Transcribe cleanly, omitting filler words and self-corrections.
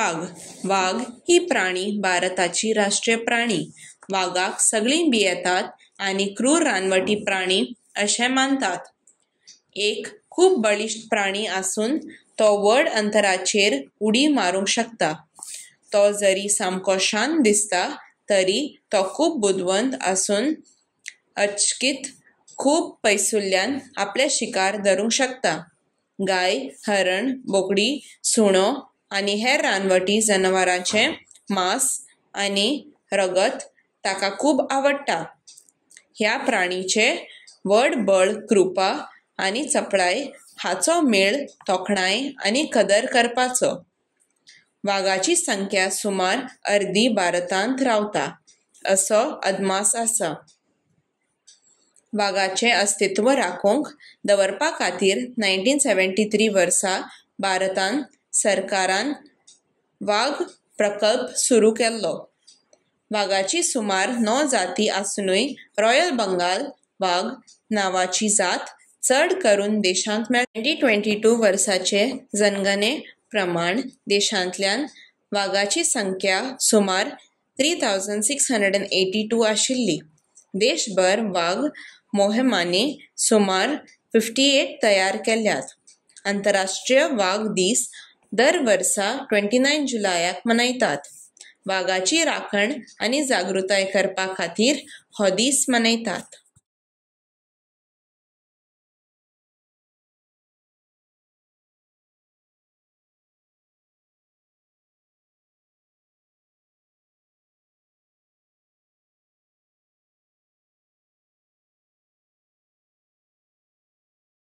वाग. वाग ही प्राणी भारताची राष्ट्रीय प्राणी. वागाक सगळीं भियेतात आनी क्रूर रानवटी प्राणी अशें मानतात. एक खूब बळिश्ट प्राणी आसून तो व्हड अंतराचेर उडी मारूंक शकता. तो जरी सामको शांत दिसता तरी तो खूब बुदवंत आसून अचकीत खूब पयसुल्ल्यान आपले शिकार धरूंक शकता. गाय, हरण, बोकडी, सुणो आनी हेर रानवटी जनावरांचें मांस आनी रगत ताका खूब आवडटा. ह्या प्राणीचें व्हड बळ, कृपा आनी चपळाय हाचो मेळ तोखणाय आनी कदर करपाचो. वागाची संख्या सुमार अर्दी भारतांत रावता असो अदमास आसा. वागाचें अस्तित्व राखूंक दवरपा खातीर 1973 वर्सा भारतान सरकारान वाग प्रकल्प सुरू केल्लो. वागाची सुमार 9 जाती आसुनूय रॉयल बंगाल वाग नांवाची जात चड करून देशांत मेळटा. 2022 वर्साचे जनगणने प्रमाण देशांतल्यान वागाची संख्या सुमार 3682 आशिल्ली. देशभर वाग मोहिमांनी सुमार 58 तयार केल्यात. आंतरराष्ट्रीय वाग दीस दर वर्सा 29 जुलयाक मनयतात. वागाची राखण आनी जागृताय करपा खातीर हो दीस मनयतात.